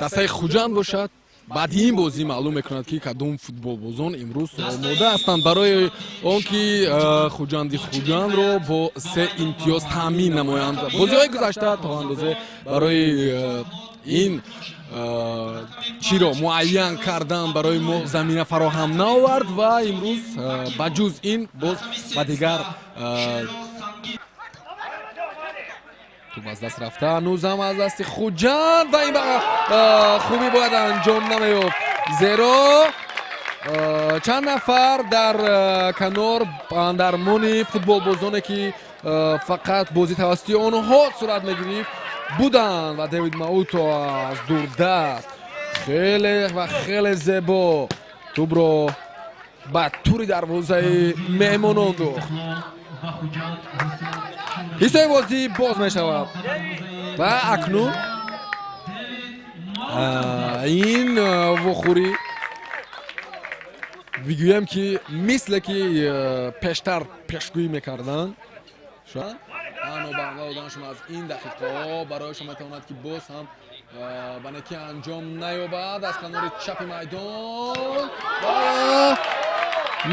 Дастаи Хуҷанд бошад, баъди ин бозӣ маълум мекунад, ки кадом футболбозон имрӯз омода ҳастанд барои он ки Хуҷанди Хуҷандро бо се имтиёз таъмин намоянд. Бозиҳои гузашта то андозе барои ин чиро муайян кардан барои мо замина фароҳам наовард ва имрӯз ба ҷуз ин боз ба дигар туп аз даст рафта, ҳанӯзам аз дасти Хуҷанд ва ин хубӣ бояд анҷом намеёфт, зеро чанд нафар дар канор андармони футболбозоне, ки фақат бозӣ тавассути онҳо сурат мегирифт, буданд ва Дэвид Мауто аз дурдаст хеле ва хеле зебо тӯбро ба тури дарвозаи меҳмонон духт. Ҳиссаи бозӣ боз мешавад ва акнун ин вохӯрӣ бигӯям, ки мисле ки пештар пешгӯӣ мекарданд, танҳо ба ҳамла доданашон аз ин дақиқаҳо барояшон метавонад, ки боз ҳам ба некӣ анҷом наёбад. Аз канори чапи майдон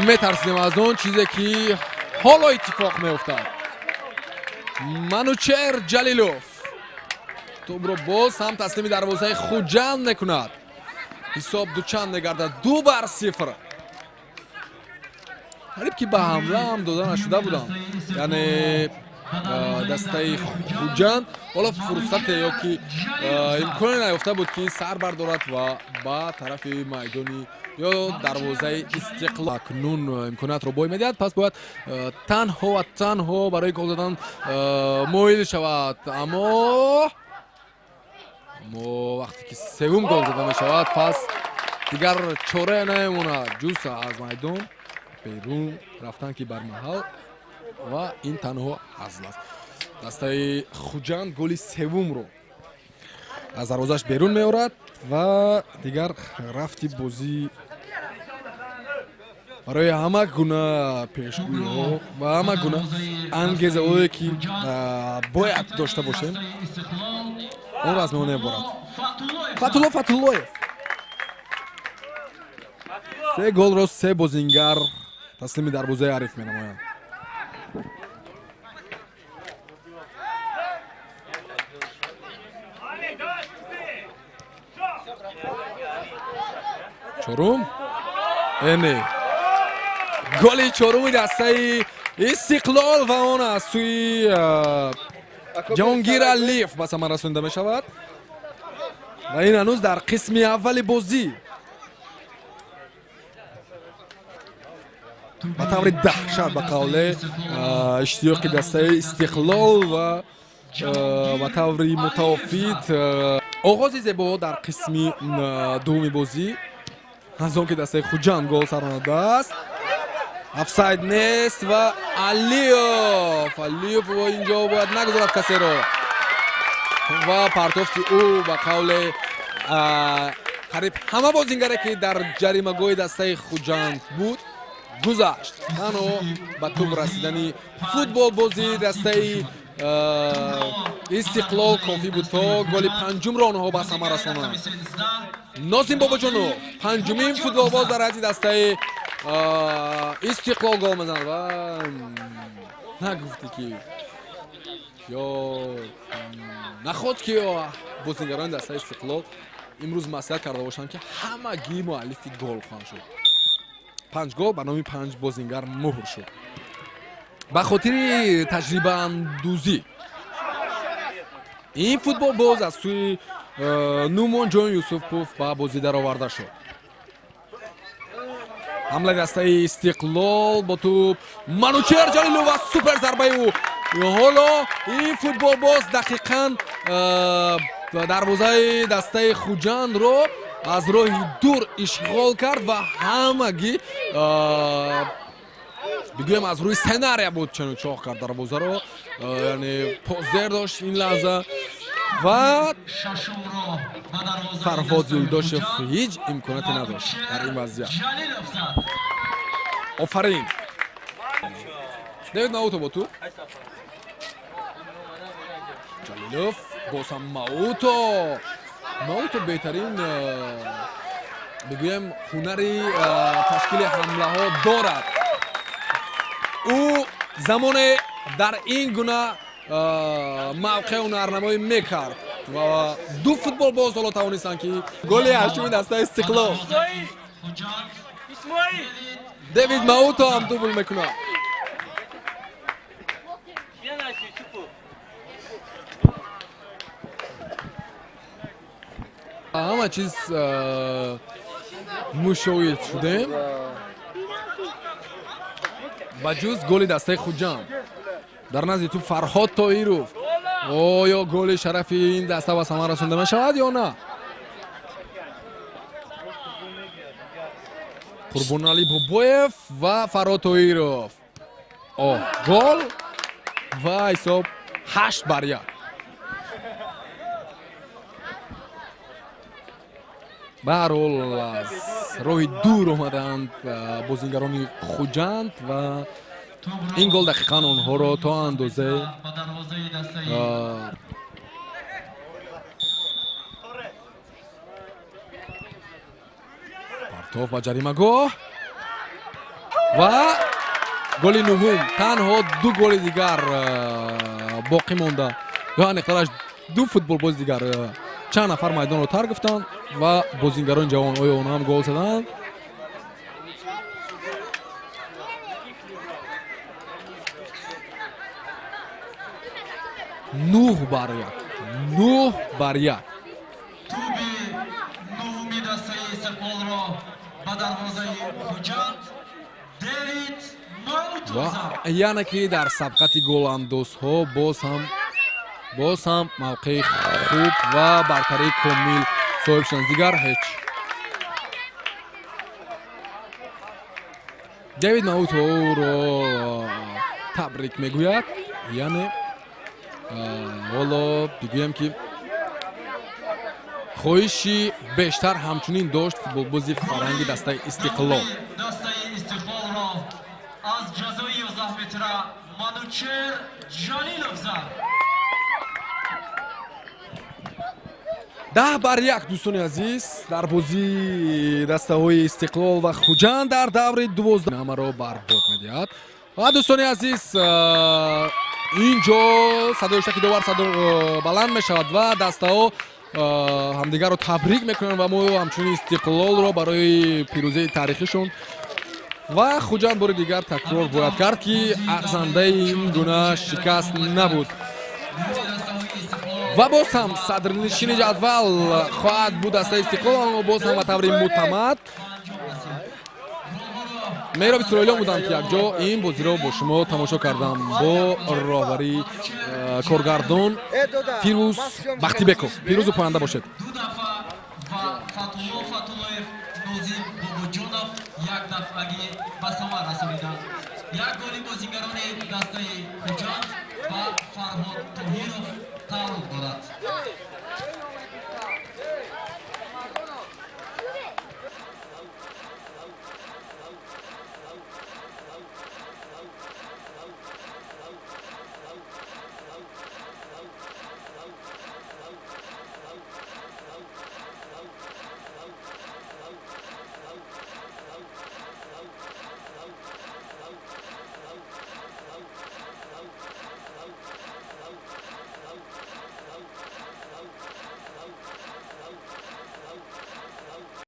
метарсидем аз он чизе, ки ҳоло иттифоқ меофтад. Манучер Ҷалилов тӯбро боз ҳам таслими дарвозаи Хуҷанд мекунад. Ҳисоб дучанд мегардад, 2-0. Қариб ки ба ҳамла ҳам дода нашуда буданд, яъне дастаи Хуҷанд ҳоло фурсате ё ки имконе наёфта буд, ки сар бардорад ва ба тарафи майдони ё дарвозаи Истиқлол. Акнун имкониятро бой медиҳад, пас бояд танҳо ва танҳо барои гол задан моил шавад. Аммо вақте ки севум гол зада мешавад, пас дигар чорае намемонад ҷуз аз майдон берун рафтан, ки бар маҳал ва ин танҳо ҳазл аст. Дастаи Хуҷанд голи севумро аз дарвозааш берун меорад ва дигар рафти бозӣ барои ҳама гуна пешгӯиҳо ва ҳама гуна ангезаҳое, ки бояд дошта бошем, онро аз миён меборад. Фатулло Фатуллоев се голро се бозингар таслими дарвозаи ҳариф менамоянд. Чорум эне голи чоруми дастаи Истиқлол ва он аз сӯи Ҷаҳонгир Алиев ба самар расонида мешавад ва ин ҳанӯз дар қисми аввали бозӣ ба таври даҳшат, ба қавле иштиёқи дастаи Истиқлол ва ба таври мутавофит оғози зебо дар қисми дуввуми бозӣ, аз он ки дастаи Хуҷанд гол саронадааст. Офсайд нест ва Алиев инҷо бояд нагузорад касеро ва партофти ӯ ба қавле қариб ҳама бозингаре, ки дар ҷаримагоҳи дастаи Хуҷанд буд, гузашт. Танҳо ба тӯб расидани футболбозии дастаи Истиқлол кофӣ буд, то голи панҷумро онҳо ба самар расонанд. Нозим Бобоҷонов панҷумин футболбоз дар ҳайати дастаи Истиқлол гол мезанад ва нагуфтӣ, ки ё наход, ки бозингарони дастаи Истиқлол имрӯз маслиҳат карда бошанд, ки ҳамагӣ муаллифи гол хоҳанд шуд. Панҷ гол ба номи панҷ бозингар муҳр шуд. Ба хотири таҷрибаандӯзӣ ин футболбоз аз сӯи Нумонҷон Юсупов ба бозӣ дароварда шуд. Ҳамлаи дастаи Истиқлол бо тӯб Манучер Ҷалилов ва супер зарбаи ӯ. Ҳоло ин футболбоз дақиқан дарвозаи дастаи Хуҷандро аз роҳи дур ишғол кард ва ҳамагӣ бигӯем аз рӯи сценария буд, чану чоҳ кард дарвозаро, яъне позер дошт ин лаҳза ва Фарҳод Юлдошев ҳеҷ имконияте надошт дар ин вазъият. Офарин, Дэвид Мауто бо тӯб, Ҷалилов, боз ҳам Мауто. Мауто беҳтарин бигӯем ҳунари ташкили ҳамлаҳо дорад. Ӯ замоне дар ин гуна мавқеъ ҳунарнамоӣ мекард ва ду футболбоз ҳоло тавонистанд, ки голи ҳаштуми дастаи Истиқлол. Дэвид Мауто ҳам дубл мекунад. Ҳама чиз мушоҳид шудем ба ҷуз голи дастаи Хуҷанд. Дар назди ту Фарҳод Тоҳиров. Оё голи шарафи ин даста ба самар расонда мешавад ё на? Қурбоналӣ Бобоев ва Фарҳод Тоҳиров. О, гол ва ҳисоб 8-1. Ба ҳар ҳол аз роҳи дур омаданд бозингарони Хуҷанд ва ин гол дақиқан онҳоро то андозе партоф ба ҷаримагоҳ ва голи нуҳум. Танҳо ду голи дигар боқӣ монда, ё аниқтараш ду футболбози дигар. Чанд нафар майдонро тарк гуфтанд ва бозингарони ҷавон оё онҳо ҳам гол заданд? 9-1, 9-1. Туби нуҳуми дастаи Истиқлолро ба дарвозаи Хуҷанд Дэвид Мауто зад. Яъне ки дар сабқати голандозҳо боз ҳам мавқеи хуб ва бартарии комил соҳиб шуданд. Дигар ҳеҷ. Дэвид Мауто ӯро табрик мегӯяд. Яъне ҳоло бигӯям, ки хоҳиши бештар ҳамчунин дошт футболбози фаранги дастаи Истиқлол. Дастаи Истиқлолро аз ҷазои 11 метра Манучер Ҷалилов зад. 10-1, дӯстони азиз, дар бозии дастаҳои Истиқлол ва Хуҷанд дар даври 12 ҳамаро барбод медиҳад. Ва дӯстони азиз, ин ҷо садои штаки довар садо баланд мешавад ва дастаҳо ҳамдигарро табрик мекунанд ва мо ҳамчунин Истиқлолро барои пирӯзии таърихишон ва Хуҷанд бори дигар такрор бояд кард, ки арзандаи ин гуна шикаст набуд. Ва боз ҳам садрнишини ҷадвал хоҳад буд дастаи Истиқлол, аммо боз ҳам ба таври мутамад. Меҳроб Исроилиён будам, ки якҷо ин бозиро бо шумо тамошо кардам бо роҳбарии коргардон Фирӯз Бахтибеков. Пирӯзу поянда бошед. Ду дафъа ва Фатулло Фатуллоев, Нозим Бобоҷонов як дафъагӣ ба самар расониданд. Як голи бозингарони дастаи Хуҷанд ва Фарҳод Тоҳиров тааллуқ дорад.